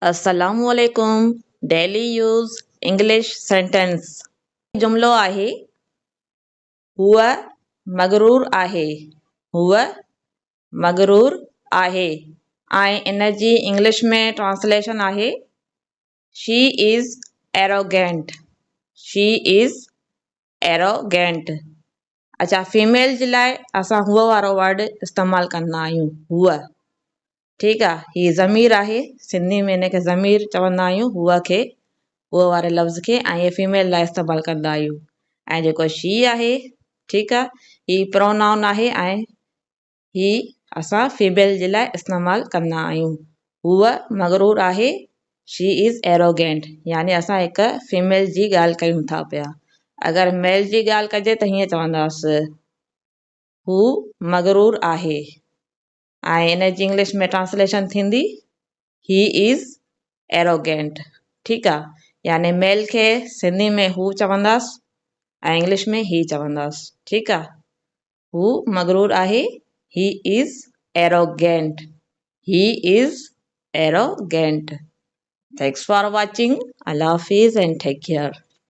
السلام عليڪم daily use English sentence. جملو آهي، هوء مغرور آهي. هوء مغرور آهي ۽ ان جي انگلش ۾ ٽرانسليشن آهي، She is arrogant. She is arrogant. اڇا فيميل جي لاء اسان هوء وارو ورڊ استعمال ڪندا آهيون، هوء. ٺيڪ آ هي ضمير آهي سنڌي ۾ هن کي ضمير چوندا آهيون هوء کي هوء واري لفظ کي ۽ هي فيميل لاء استعمال ڪندا آهيون ۽ جيڪو شي آهي ٺيڪ آ هي پرونائون آهي ۽ هي اسان فيميل جي لاء استعمال ڪندا آهيون هوء مغرور آهي شي از ايروگينٽ يعني اسان هڪ فيميل جي ڳالهه ڪيون ٿا پيا اگر ميل جي ڳالهه ڪجي ته هيئن چونداس هو مغرور آهي ۽ ان جي انگلش ۾ ٽرانسليشن ٿيندي هي از ايروگينٽ ٺيڪ آ يعني ميل کي سنڌي ۾ هو چونداس ۽ انگلش ۾ هي چونداس ٺيڪ آ هو مغرور آهي he is arrogant he is arrogant thanks for watching Allah Hafiz and take care.